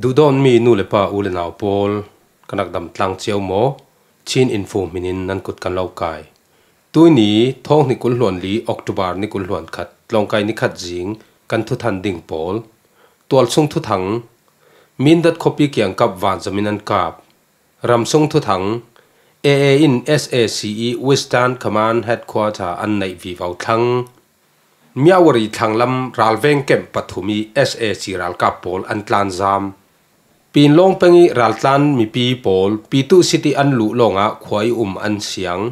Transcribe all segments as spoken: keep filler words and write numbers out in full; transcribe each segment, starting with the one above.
Duhdawtmi nu le pa, u le nau pawl, kan rak dam tlang cio maw? Chin Info hminin nan kut kan lo kai. Tuini thawng hnih kul hluan li, October ni kul hluan khat, tlawngkai ni khat zing kan thuthan ding pawl. Tualsung thuthang: Mindat khuapi kiangkap vanzamin an kap. Ramsung thuthang: A A in S A C i Western Command Headquarter an neih vivo thlang. Myawaddy thlanglam ralveng camp pathum i S A C ralkap pawl an tlanzam. Pinlawng peng i raltlan mipi pawl Pitu City an luh lawngah khua i um an siang.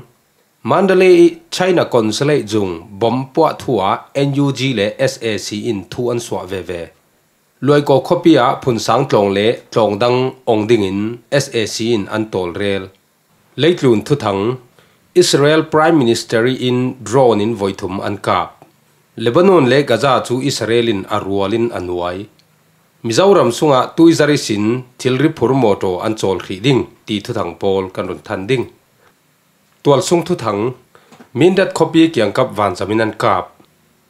Mandalay i China consulate zung bom puah thu ah N U G le S A C in thu an suah veve. Luaikaw khuapi ah phunsang tlawng le tlawng dang ong dingin S A C in an tawlrel. Leitlun thuthang: Israel Prime Minister i inn drone in voi thum an kap. Lebanon le Gaza cu Israel in a rual in a nuai. Mizoram sungah tuizar ihsin thilri phur mawtaw an cawl hrih ding ti thuthang pawl kan run than ding. Tualsung thuthang: Mindat khuapi kiangkap vanzamin an kap.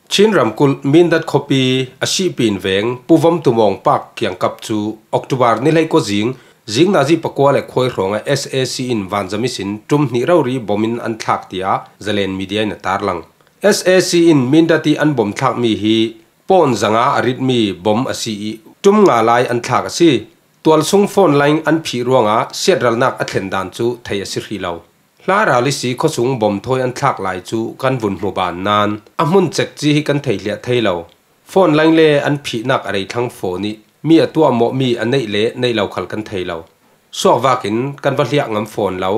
Chin ramkulh Mindat khuapi a sihpin veng Puvom Tumawng Park kiangkap cu October ni hleikua zing, zing nazi pakua le khuai hrawngah S A C in vanzam ihsin ṭum hnih rori bom in an thlak, tiah Zalen Media in a tarlang. S A C in Mindat i an bom thlakmi hi pawn zanga a ritmi bom a si i ṭum nga lai an thlak a si. Tualsung phone line an phih ruangah siatralnak a thlen dan cu thei a si hrih lo. Hla ral ihsi khuasung bom thawi an thlak lai cu kan vun hmu ban nain a hmun cekci hi kan theihliah thei lo. Phone line le an phihnak a rei thlang fawn i mi a tuahmawhmi a neih le neih lo khal kan thei lo. Suakvak in kan va hliah ngam fawn lo,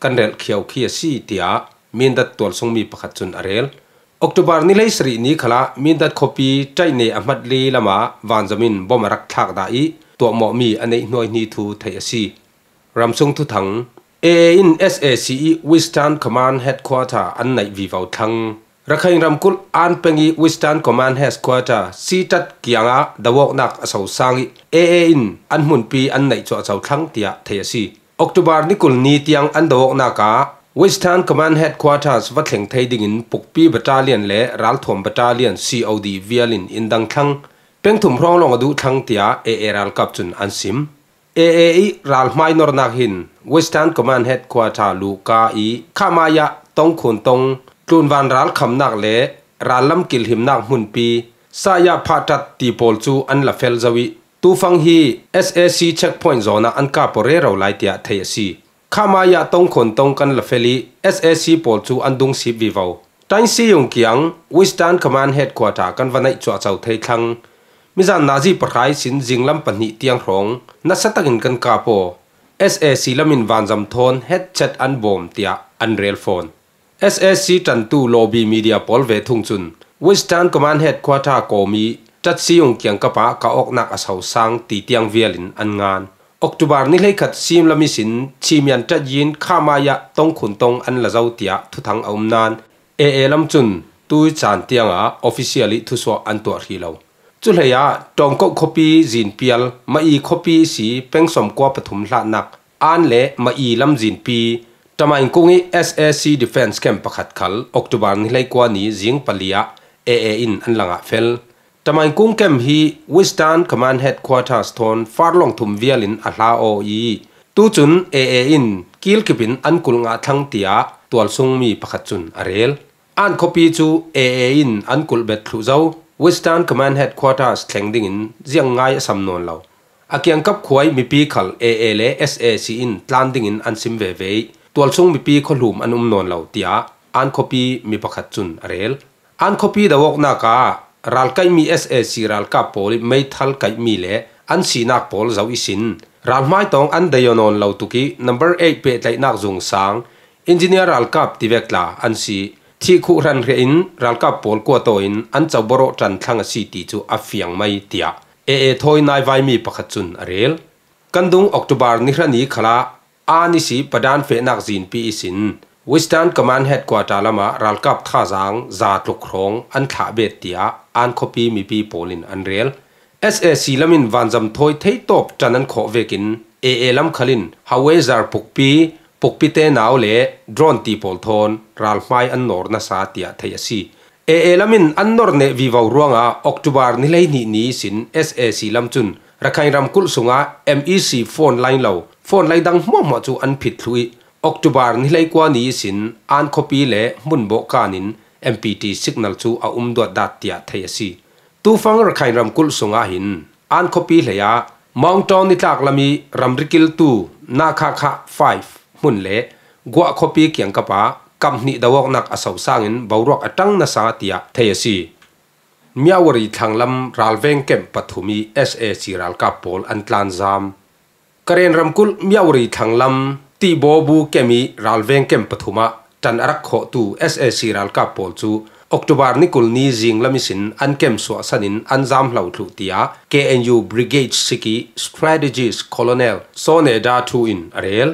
kan relh khiau khi a si, tiah Mindat tualsungmi pakhat cun a rel. October ni hleisarih ni khalah Mindat khuapi ṭaihne a hmat li lamah vanzam in bom a rak thlak dah i tuahmawhmi a neih hnuaihni thu theih a si. Ramsung thuthang: A A in S A C i Western Command Headquarter an neih vivo thlang. Rakhine ramkulh An peng i Western Command Headquarter Sitat kiangah doawknak a sosang i A A in an hmunpi an neih cuahco thlang, tiah thei a si. October ni kul ni tiang an doawknak ah Western Command Headquarters va thleng thei dingin Pukpi Battalion le Ralthuam Battalion C O D vial in in dang thlang. Peng thum hrawng lawng a duh thlang, tiah A A ralkap cun an sim. A A i ralhmai nornak hin Western Command Headquarter Luka i Khamaya Tongkhun Tong, tlunvan ralkhamnak le rallam kilhimnak hmunpi Saya Phatat ti pawl cu an la fel zo i tufang hi S A C checkpoint zawn ah an kap aw rero lai, tiah thei a si. Khamaya Tongkhun Tong kan la fel i S A C pawl cu an dungsip vivo. Tain Siyung kiang Western Command Headquarter kan va neih cuahco thei thlang. Mizan nazi pahra ihsin zinglam pahnih tiang hrawng nasa takin kan kap aw. S A C lam in vanzam thawn hetchet an bawm, tiah an rel fawn. S A C ṭantu lobby media pawl ve thung cun Western Command Headquarter kawm i Tat Siyung kiangkap ah ka awknak a sosang ti tiang vial in an ngan. October ni hleikhat simlam ihsin Chimian ṭatyin Khamaya Tongkhun Tong an la zo, tiah thuthang a um nain A A lam cun tui caan tiangah official i thusuah an tuah hrih lo. Cuhlei ah Ṭawngkoh khuapi zinpial, Mayi khuapi ihsi peng sawmkua pathum hlatnak An le Mayi lam zinpi, Tamaingkung i S A C Defence Camp pakhat khal October ni hleikua ni zing pali ah A A in an la ngah fel. Tamaingkung camp hi Western Command Headquarters thawn farlawng thum vial in a hla aw i tucun A A in kilkip in an kulh ngah thlang, tiah tualsungmi pakhat cun a rel. An khuapi cu A A in an kulh bet thluh zo. Western Command Headquarters thleng dingin ziang ngai a sam nawn lo. A kiangkap khua i mipi khal A A le S A C in tlan dingin an sim veve i tualsung mipi khuahlum an um nawn lo, tiah An khuapi mi pakhat cun a rel. An khuapi doawknak ah ralkaihmi S A C ralkap pawl i meithal kaihmi le an sinak pawl zoh ihsin ralhmai tawng an dei aw nawn lo tuk i number eight pehtlaihnak zung sang engineer ralkap tivek tla an si. Thih khuh hranhriah in ralkap pawl kuataw in an coborawh ṭan thlang a si ti cu a fiang mai, tiah A A thawi naivaimi pakhat cun a rel. Kan dung October ni hra ni khalah An ihsi padan fehnak zinpi ihsin Western Command Headquarter lamah ralkap thazaang za tluk hrawng an thlah bet, tiah An khuapi mipi pawl in an rel. S A C lam in vanzam thawi theitawp ṭan an khawh vekin A A lam khal in Hawizar pukpi, pukpite nau le drone ti pawl thawn ralhmai an nawr nasa, tiah theih a si. A A lam in an nor neh vivo ruangah October ni hleihnih ni ihsin S A C lam cun Rakhine ramkulh sungah M E C phone line lo, phone line dang hmuahhmuah cu an phit thluh ih, October ni hleikua ni ihsin An khuapi le Hmunbawh kanin M P T signal cu a um duatdat tiah theih a si. Tufang Rakhine ramkulh sungah hin An khuapi hleiah Mawngtawn nitlak lam ih ramri kiltu Nakha Kha five hmun le Guah khuapi kiangkap ah kamhnih do awknak a so sangin boruak a ṭang nasa tiah theih a si. Myawaddy thlanglam ralveng camp pathum ih S A C ralkap pawl an tlanzam. Karen ramkulh Myawaddy thlanglam Tihbawbu camp ih ralveng camp pathum ah ṭan a rak khawhtu S A C ralkap pawl cu October ni kul ni zinglam ihsin an camp suahsan in an zamhlo thluh tiah K N U Brigade six ih Strategist Colonel Soneda Thu in a rel.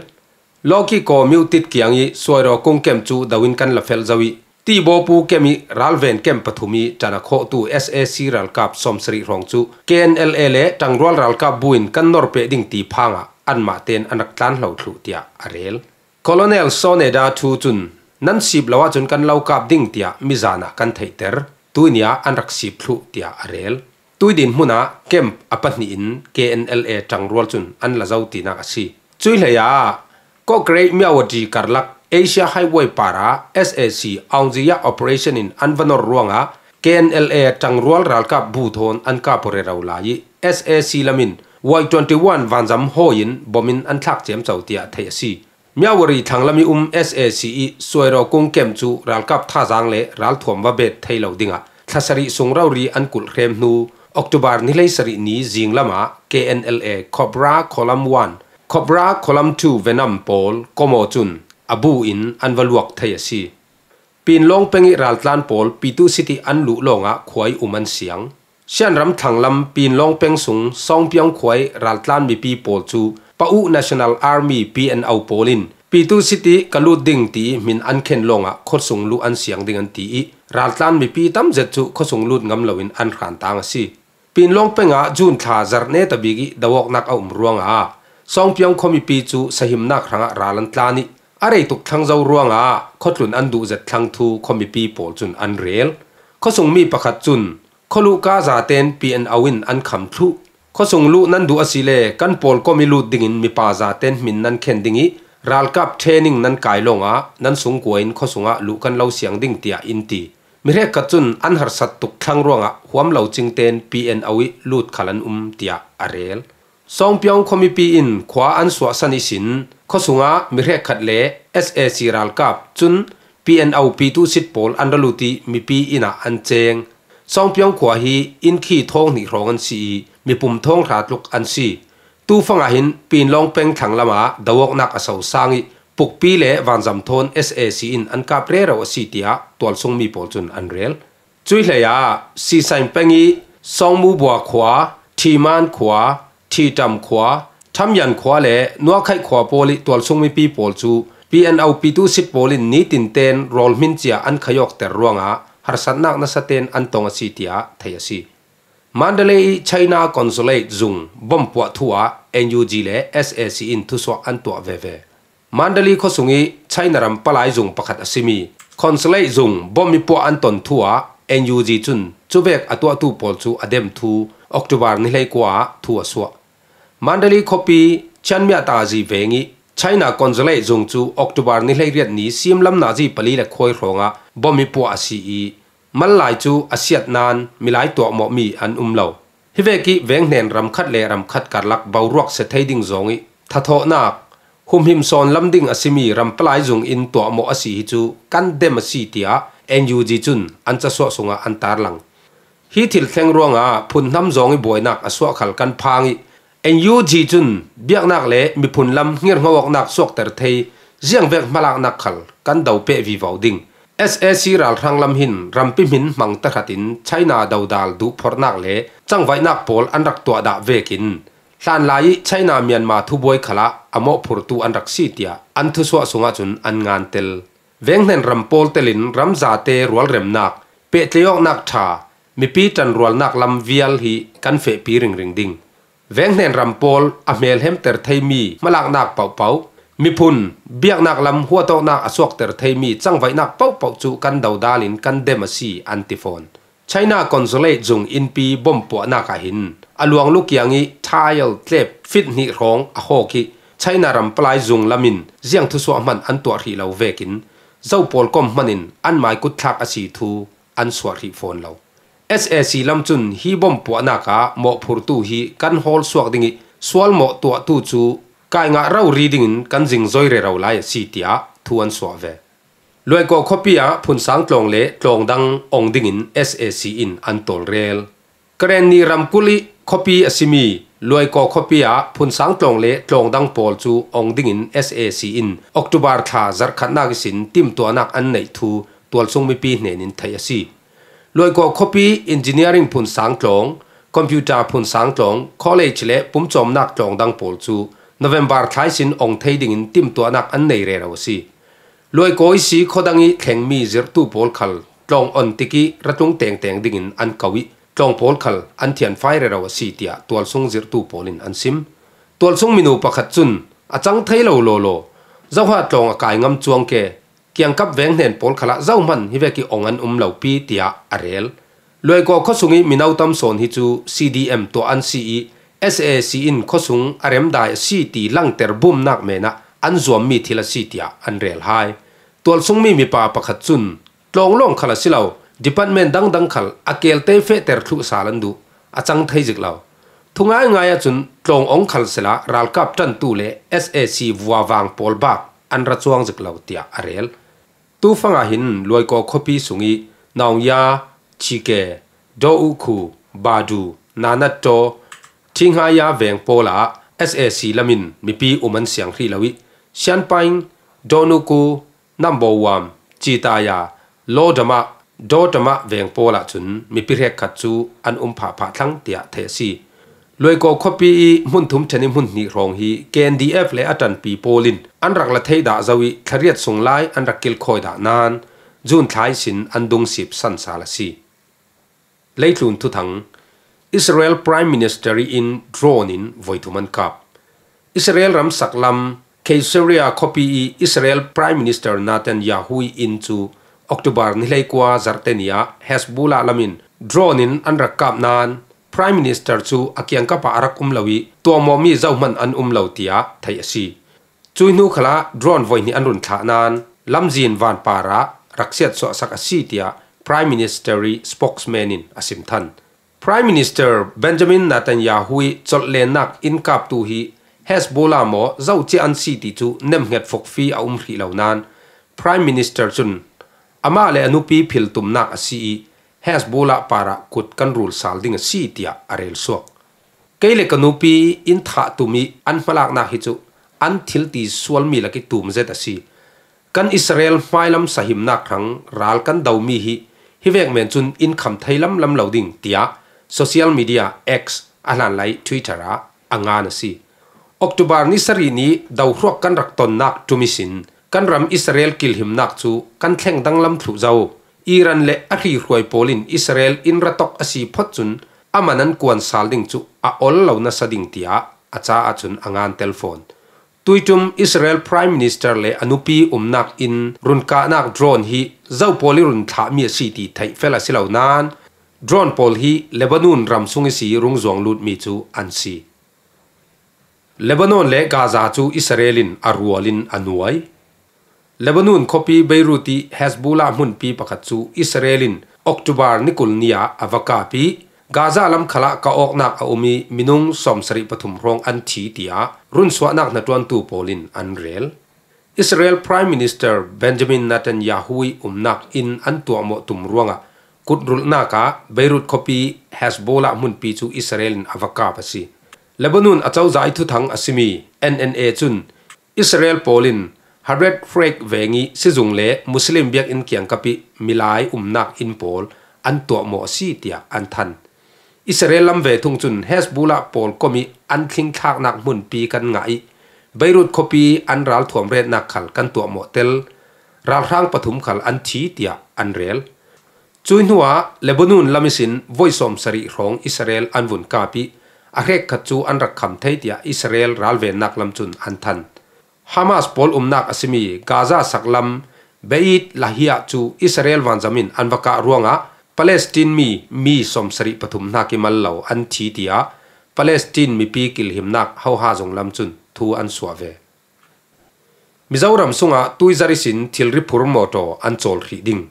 Lawki Kaw Myotit kiang ih Suairaw kung camp cu do in kan la felh zo ih, Tihbawpu camp ih ralven camp pathum ih ṭan a khawhtu S A C ralkap sawmsarih hrawng cu K N L A le ṭangrual ralkap bu in kan norpeh ding ti phangah anmah tein an rak tlanhlo thluh tiah a rel. Colonel Soneda Thu cun, "Nan sip lo ahcun kan lo kap ding tiah mizan ah kan theihter. Tuini ah an rak sip thluh," tiah a rel. Tuidin hmun ah camp a pahnih in K N L A ṭangrual cun an la zo tinak a si. Cuih hlei ah Kawkrei Myawaddy karlak Asia Highway parah S A C Aung Zaw Operation in an va nor ruangah K N L A ṭangrual ralkap bu thawn an kap aw rero lai ih S A C lam in Y twenty one vanzam hawi in bom in an thlak ciamco tiah theih a si. Myawaddy thlanglam ih um S A C ih Suairaw kung camp cu ralkap thazaang le ralthuam va bet thei lo dingah thlasarih sung rori an kulh hrem hnu October ni hleisarih ni zinglam ah K N L A Cobra Column one, Cobra Column two Venom pawl Komo cun a bu in an va luak thei a si. Pinlawng peng ih raltlan pawl Pitu City an luh lawngah khua ih um an siang. Shan ram thlanglam Pinlawng peng sung Sawngpiang khua ih raltlan mipi pawl cu Pau National Army, P N O, pawl in Pitu City ka lut ding ti ih hmin an khen lawngah khuasung luh an siang ding an ti ih, raltlan mipi tam zet cu khuasung lut ngam loin an hrantang a si. Pinlawng peng ah June thla zarh netabik ih do awknak a um ruangah Sawngpiang khuamipi cu sahimnak hrangah ral an tlan ih, a reituk thlang zo ruangah khuatlun an duh zet thlang thu khuamipi pawl cun an rel. Khuasungmi pakhat cun, "Khualuhka zaten P N O in an kham thluh. Khuasung luh nan duh asile kan pawl kom ih lut dingin mipa zaten hmin nan khen ding ih ralkap training nan kai lawngah nan sungkua in khuasungah luh kan lo siang ding," tiah in ti. Mi hrekkhat cun an harsat tuk thlang ruangah huam lo cingten P N O ih lut khal an um, tiah a rel. Sawngpiang khuamipi in khua an suahsan ihsin khuasungah mi hrekkhat le S A C ralkap cun P N O Pitu City pawl an ra lut ih mipi inn ah an ceng. Sawngpiang khua hi inn khi thawng hnih hrawng an si ih mipum thawng hra tluk an si. Tufang ah hin Pinlawng peng thlanglam ah do awknak a so sang ih pukpi le vanzam thawn S A C in an kap rero a si, tiah tualsungmi pawl cun an rel. Cuih hlei ah Sisain peng ih Sawngmubua khua, Thiman khua, Thitam khua, Thamyan khua le Nuakhaih khua pawl ih tualsung mipi pawl cu P N O Pitu City pawl in nitin ten rawl hmin cia an khaiyawkter ruangah harsatnak nasaten an tong a si, tiah theih a si. Mandalay ih China Consulate zung bomb puah thu ah N U G le S A C in thusuah an tuah veve. Mandalay khuasung ih China ram palai zung pakhat a simi Consulate zung bomb ih puah an ton thu ah N U G cun cuvek a tuahtu pawl cu a dem thu October ni hleikua ah thu a suah. Mandalay khuapi Chianmyatazi veng ih China Consulate zung cu October ni hleiriat ni simlam nazi pali le khuai hrawngah bomb ih puah a si ih, mallai cu a siat nain milai tuahmawhmi an um lo. Hivek ih venghnen ramkhat le ramkhat karlak boruak sia thei ding zawng ih thathawhnak, humhim sawn lam ding a simi ram palai zung in tuahmawh a si hi cu kan dem a si, tiah N U G cun an casuah sungah an tarlang. Hi thil thleng ruangah phunhnam zawng ih buainak a suah khal kan phang ih, N U G cun biaknak le miphun lam ngirhngo awknak suakter thei ziangvek hmalaknak khal kan do peh vivo ding. S A C ralhrang lam hin rampi hmin hmang tahratin China dodal duhphorhnak le cangvaihnak pawl an rak tuah dah vekin hlanlai ih China Myanmar thubuai khalah a mawhphurtu an rak si, tiah an thusuah sungah cun an ngantel. Venghnen ram pawl telin ramzate rualremnak, pehtlaih awknak ṭha, mipi ṭanrualnak lam vial hi kan fehpi ringring ding. Venghnen ram pawl a hmelhemter theimi hmalaknak pohpoh, miphun biaknak lam huat awknak a suakter theimi cangvaihnak pohpoh cu kan dodal in kan dem a si, an ti fawn. China Consulate zung innpi bomb puahnak ah hin a luanglu kiang ih tile tlep fit hnih hrawng a hawk ih China ram palai zung lamin ziang thusuah hman an tuah hrih lo vekin Zo pawlkom hmanin an mai kutthlak a si thu an suah hrih fawn lo. S A C lam cun hi bom puahnak ah mawhphurtu hi kan hawl suak ding ih sual mawh tuahtu cu kai ngah rori dingin kan zingzoi rero lai a si, tiah thu an suah ve. Luaikaw khuapi ah phunsang tlawng le tlawng dang ong dingin S A C in an tawlrel. Karenni ramkulh ih khuapi a simi Luaikaw khuapi ah phunsang tlawng le tlawng dang pawl cu ong dingin S A C in October thla zarhkhatnak ihsin timtuahnak an neih thu tualsung mipi hnenin theih a si. Luaikaw khuapi engineering phunsang tlawng, computer phunsang tlawng, college le pumcawmnak tlawng dang pawl cu November thla ihsin ong thei dingin timtuahnak an nei rero a si. Luaikaw ihsi khuadang ih thlengmi zirhtu pawl khal tlawng on tikih ra tlung tengteng dingin an ko ih tlawng pawl khal an thianfai rero a si, tiah tualsung zirhtu pawl in an sim. Tualsung minu pakhat cun a cang thei lo lawlaw, zoha tlawng a kai ngam cuang ke, kiangkap veng hnen pawl khalah zohman hi vekih ong an um lo pi, tiah a rel. Luaikaw khuasung ih mino tam sawn hi cu C D M tuah an si ih S A C in khuasung a remdai a si ti langter bumnak menah an zuammi thil a si, tiah an rel hai. Tualsungmi mipa pakhat cun tlawng lawng khal a si lo, department dangdang khal a kelte fehter thluh sal an duh, a cang thei zik lo. Thungai ngai ahcun tlawng ong khal sehla ralkap ṭantu le S A C vuavang pawl bak an ra cuang zik lo, tiah a rel. Tufang ah hin Luaikaw khuapi sungih Naungya, Chike, Dawukhu, Badu, Nanattaw, Thinghaya veng pawl ah S A C lamin mipi um an siang hrih lo ih Sianpaing, Dawnuku, Nambawam, Citaya, Lawdamah, Dawdamah veng pawl ahcun mipi hrekkhat cu an um phahphah thlang, tiah theih a si. Luaikaw khuapi ih hmun thum ṭhen ih hmun hnih hrawng hi K N D F le a ṭanpi pawl in an rak la thei dah zo ih thlariat sung lai an rak kilkhawi dah nain June thla ihsin an dungsip san sal a si. Leitlun thuthang. Israel Prime Minister ih inn drone in voi thum an kap. Israel ram saklam Caesarea khuapi ih Israel Prime Minister Netanyahu ih inn cu October ni hleikua zarhte ni ah Hezbollah lamin drone in an rak kap nain Prime Minister cu a kiangkap ah a rak um lo ih tuahmawhmi zohman an um lo, tiah theih a si. Cui hnu khalah drone voi hnih an run thlah nain lamzin vanpar ah rak siatsuahsak a si, tiah Prime Minister ih spokesman in a sim than. Prime Minister Benjamin Netanyahu ih colhlennak inn kaptu hi Hezbollah maw zohcia an si ti cu nemhnget fokfi a um hrih lo nain Prime Minister cun amah le a nupi philtumnak a si ih Hezbollah parah kut kan rul sal ding a si, tiah a rel suak. Kei le ka nupi inn thah tum ih an hmalaknak hi cu an thil ti sualmi lak ih tum zet a si. Kan Israel hmailam sahimnak hrang ral kan domi hi hivek men cun in kham thei lamlam lo ding, tiah social media X, a hlanlai Twitter ah a ngan a si. October ni sarih ni dohruak kan rak tonnak ṭum ihsin kan ram Israel kilhimnak cu kan thleng danglam thluh zo. Iran le a hrihruai pawl in Israel in ra tawk a si phot cun a man an kuan sal ding cu a ol lo nasa ding, tiah a caah cun a ngan tel fawn. Tuiṭum Israel Prime Minister le a nupi umnak inn runkahnak drone hi zo pawl ih run thlahmi a si ti theih fel a si lo nain drone pawl hi Lebanon ram sung ihsi rung zuang lutmi cu an si. Lebanon le Gaza cu Israel in a rual in a nuai. Lebanon khuapi Beirut ih Hezbollah hmunpi pakhat cu Israel in October ni kul ni ah a va kap ih Gaza lam khalah ka awknak a um ih minung sawmsarih pathum hrawng an thi, tiah runsuahnak hnaṭuantu pawl in an rel. Israel Prime Minister Benjamin Netanyahu ih umnak inn an tuahmawh tum ruangah kutrulhnak ah Beirut khuapi Hezbollah hmunpi cu Israel in a va kap a si. Lebanon acozah ih thuthang a simi N N A cun Israel pawl in Hafez Sheikh veng ih sizung le Muslim biakinn kiangkap ih milai umnak inn pawl an tuahmawh a si, tiah an than. Israel lam ve thung cun Hezbollah pawl kom ih an thlingthlaknak hmunpi kan ngah ih Beirut khuapi an ralthuam retnak khal kan tuahmawh tel. Ralhrang pathum khal an thi, tiah an rel. Cui hnuah Lebanon lam ihsin voi sawmsarih hrawng Israel an vun kap ih a hrekkhat cu an rak kham thei, tiah Israel ralvennak lam cun an than. Hamas pawl umnak a simi Gaza saklam Beit Lahia cu Israel vanzam in an va kah ruangah Palestine mi mi sawmsarih pathum hnak ih mal lo an thi, tiah Palestine mipi kilhimnak hoha zung lam cun thu an suah ve. Mizoram sungah tuizar ihsin thilri phur mawtaw an cawl hrih ding.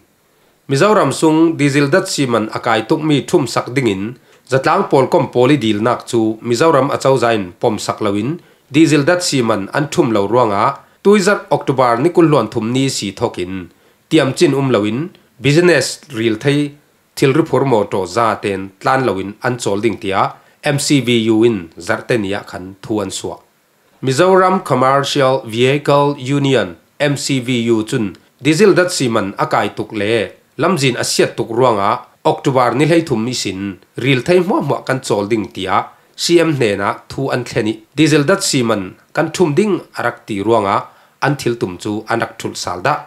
Mizoram sung diesel datsi man a kai tukmi ṭhumsak dingin zatlang pawlkom pawl i dilnak cu Mizoram acozah in pomsak loin diesel datsi man an ṭhum lo ruangah tuizar October ni kul hluan thum ni si thawkin tiamcin um loin business ril thei thilri phur mawtaw zaten tlan loin an cawl ding tiah M C V U in zarhte ni ah khan thu an suah. Mizoram Commercial Vehicle Union, M C V U, cun diesel datsi man a kai tuk le lamzin a siat tuk ruangah October ni hleithum ihsin ril thei hmuahhmuah kan cawl ding tiah C M hnenah thu an thlen ih diesel datsi man kan ṭhum ding a rak ti ruangah an thiltum cu an rak ṭhulh sal dah.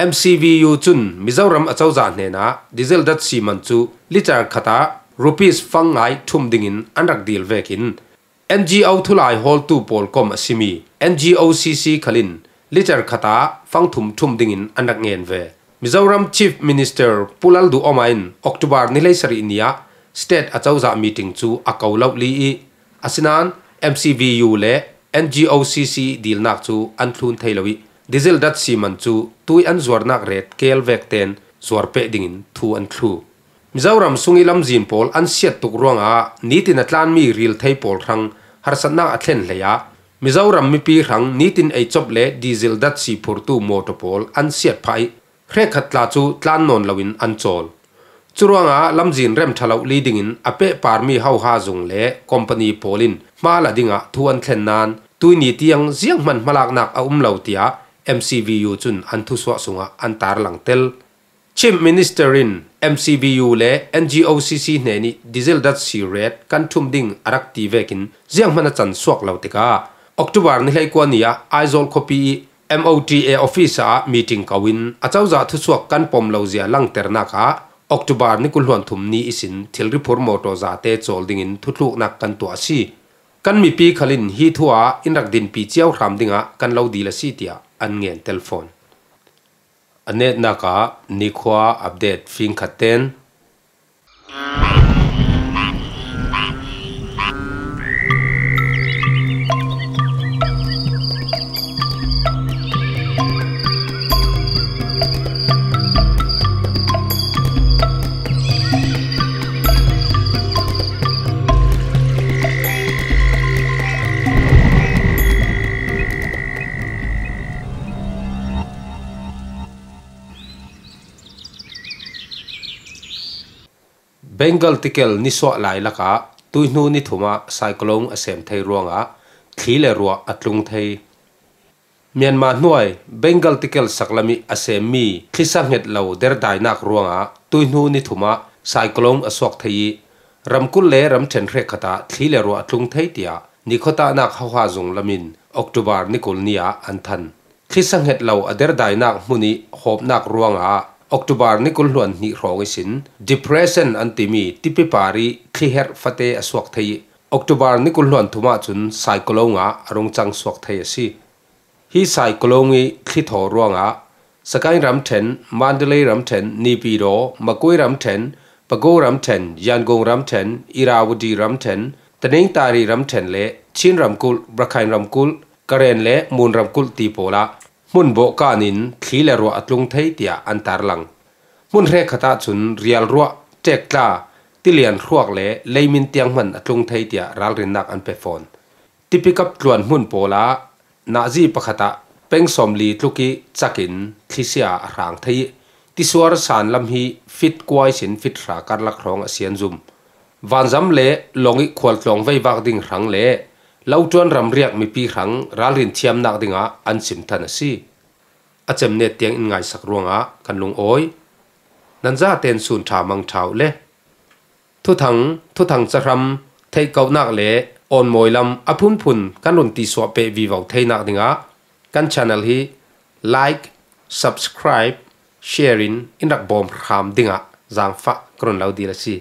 M C V U cun Mizoram acozah hnenah diesel datsi man cu liter khat ah rupees fang ngai ṭhum dingin an rak dil vekin N G O thulai hawltu pawl kom a simi N G O C C khal in liter khat ah fang thum ṭhum dingin an rak ngen ve. Mizoram Chief Minister Pu Lalduhoma in October ni hleisarih ni ah state acozah meeting cu a ko lohli ih, asinain M C V U le N G O C C dilnak cu an thlun thei lo ih, diesel datsi man cu tui an zuarnak ret kel vekten zuar peh dingin thu an thlu. Mizoram sung ih lamzin pawl an siat tuk ruangah nitin a tlanmi ril thei pawl hrang harsatnak a thlen hlei ah Mizoram mipi hrang nitin eicop le diesel datsi phurtu mawtaw pawl an siat phah ih, hrekkhat tla cu tlan nawn loin an cawl. Curuangah lamzin rem ṭha lohli dingin a pehparmi hoha zung le company pawl in hma la dingah thu an thlen nain tuini tiang zianghman hmalaknak a um lo tiah M C V U cun an thusuah sungah an tarlang tel. Chief Minister in M C V U le N G O C C hnenih diesel datsi ret kan ṭhum ding a rak ti vekin zianghman a can suak lo tikah October ni hleikua ni ah Aizawl khuapi ih M O T A office ah meeting ko in acozah thusuak kan pom lo zia langternak ah October ni kul hluan thum ni ihsin thilri phur mawtaw zate cawl dingin thutluknak kan tuah a si. Kan mipi khal in hi thu ah in rak dinpi cio hram dingah kan lo dil a si tiah an ngen tel fawn. A netnak ah nikhua update fingkhat ten. Bengal tikel nisuah lai lakah tuihnu ni thum ah cyclone a sem thei ruangah thli le ruah a tlung thei. Myanmar hnuai Bengal tikel saklam ih a semmi thlisa hnget lo derdainak ruangah tuihnu ni thum ah cyclone a suak thei ih ramkulh le ramṭhen hrekkhat ah thli le ruah a tlung thei tiah nikhuatahnak hoha zung lamin October ni kul ni ah an than. Thlisa hnget lo a derdainak hmun ih hawpnak ruangah October ni kul hluan hnih hrawng ihsin depression an timi tipi par ih thliherh fate a suak thei ih October ni kul hluan thum ahcun cyclone ah a rung cang suak thei a si. Hi cyclone ih thli thaw ruangah Sagaing ramṭhen, Mandalay ramṭhen, Naypyidaw, Magway ramṭhen, Pagong ramṭhen, Yangon ramṭhen, Irrawaddy ramṭhen, Tanintharyi ramṭhen le Chin ramkulh, Rakhine ramkulh, Karen le Mon ramkulh ti pawl ah hmun bawhkan in thli le ruah a tlung thei tiah an tarlang. Hmun hrekkhat ahcun rialruah, ṭektla, tilian hruak le leimin tiang hman a tlung thei tiah ralrinnak an pe fawn. Tipikap tluan hmun pawl ah nazi pakhat ah peng sawmli tluk ih cak in thlisia a hrang thei ih tisuar san lam hi fit kua ihsin fit hra karlak hrawng a sian zum. Vanzam le lawng ih khualtluang veivak ding hrang le loṭuan ramriak mipi hrang ralrin thiamnak dingah an simthan a si. A cemnet tiang in ngaisak ruangah kan lungawi. Nan zaten sun ṭha mang ṭha uh le thuthang, thuthang cahram, theihkohnak le awnmawi lam a phunphun kan run tisuah peh vivo theinak dingah kan channel hi like, subscribe, share in in rak bawm hram dingah zaangfah ka run lo dil a si.